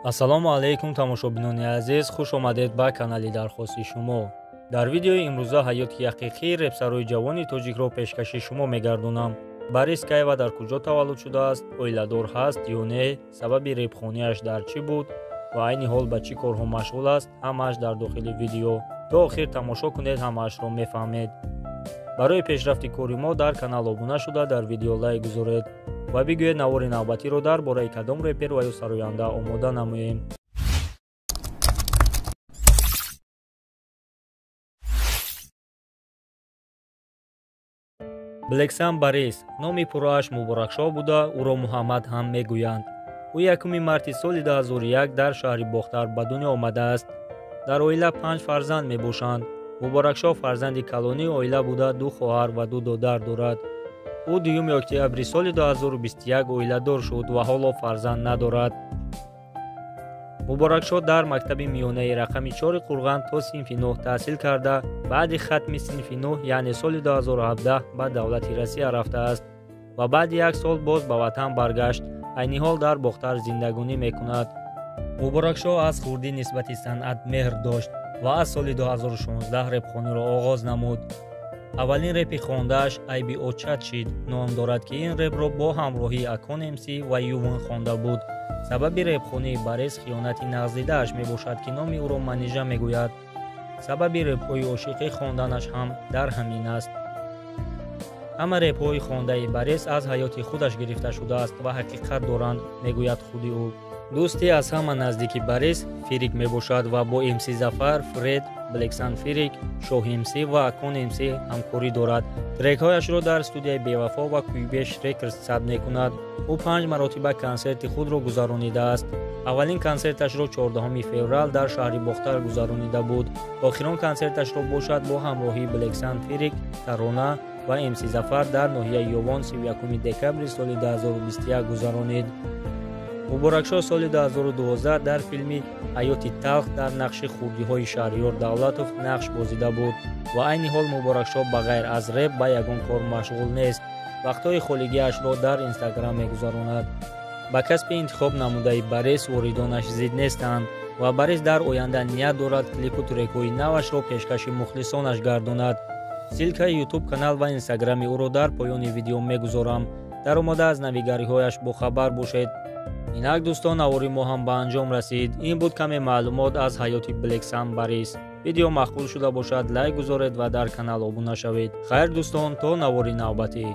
Ассалому алайкум тамошобинони азиз, хуш омадед ба канали дархости шумо. Дар видеои имрӯза ҳаёти ҳақиқии репсарои ҷавони тоҷикро пешкаши шумо мегардонам. Борис кай ва дар куҷо таваллуд шудааст, оиладор ҳаст ё не, сабаби репхониаш дар чӣ буд ва айни ҳол ба чӣ корҳо машғул аст, ҳамааш дар дохили видео. То охир тамошо кунед, ҳамаашро мефаҳмед. Барои пешрафти кори мо дар канал обуна шуда, дар видео лайк гузоред ва бигӯед навори навбатиро дар бораи кадом репер ва ё сароянда омода намоем. Блэксан Борис номи пуррааш Муборакшоҳ буда, ӯро Муҳаммад ҳам мегӯянд. Ӯ 1 марти соли 2001 дар шаҳри Бохтар ба дунё омадааст. Дар оила 5 фарзанд мебошанд. Муборакшоҳ фарзанди калонии оила буда, 2 хоҳар ва 2 додар дорад. Ӯ 2 октябри соли 2021 оиладор шуд ва ҳоло фарзанд надорад. Муборакшоҳ дар мактаби миёнаи рақами 4 Қурған то синфи 9 таҳсил карда, баъди хатми синфи 9, яъне соли 2017 ба давлати Россия рафтааст ва баъди як сол боз ба ватан баргашт. Айни ҳол дар Бохтар зиндагонӣ мекунад. Муборакшоҳ аз хурдӣ нисбати санъат меҳр дошт ва аз соли 2016 репхониро оғоз намуд. Аввалин репи хондааш Айби Очат шид ном дорад, ки ин репро бо ҳамроҳии Акон МС ва Ювон хонда буд. Сабаби репхонии Борис хиёнати нағздидааш мебошад, ки номи ӯро Манижа мегӯяд. Сабаби репҳои ошиқӣ хонданаш ҳам дар ҳамин аст. Ҳама репҳои хондаи Борис аз ҳаёти худаш гирифта шудааст ва ҳақиқат доранд, мегӯяд худи ӯ. Дӯсти аз ҳама наздики Борис Фирик мебошад ва бо МС Зафар, Фред, Блексан Фирик, Шоҳ МС ва Акон МС ҳамкорӣ дорад. Трекҳояшро дар студияи Бевафо ва Куйбеш Рекордс сабт мекунад. Ӯ 5 маротиба консерти худро гузаронидааст. Аввалин консерташро 14 феврал дар шаҳри Бохтар гузаронида буд. Охирон консерташро бошад бо ҳамроҳии Блексан Фирик, Тарона ва МС Зафар дар ноҳияи Ёвон 31 декабри соли 2021 гузаронид. Муборакшоҳ соли 2012 дар филми «Ҳаёти талх» дар нақши хурдиҳои Шаҳриёр Давлатов нақш бозида буд ва айни ҳол Муборакшоҳ ба ғайр аз реп ба ягон кор машғул нест. Вақтҳои холигиашро дар Инстаграм мегузаронад. Ба касби интихоб намудаи Борис воридонаш зид нестанд ва Борис дар оянда ният дорад клипу трекҳои навашро пешкаши мухлисонаш гардонад. Ссилкаи Ютуб канал ва Инстаграми ӯро дар поёни видео мегузорам. Дар омода аз навигариҳояш бохабар бошед. Инак дӯстон, навори мо ҳам ба анҷом расид. Ин буд каме маълумот аз ҳаёти Блексан Борис. Видео маъқул шуда бошад, лайк гузоред ва дар канал обуна шавед. Хайр дӯстон, то навори навбатӣ.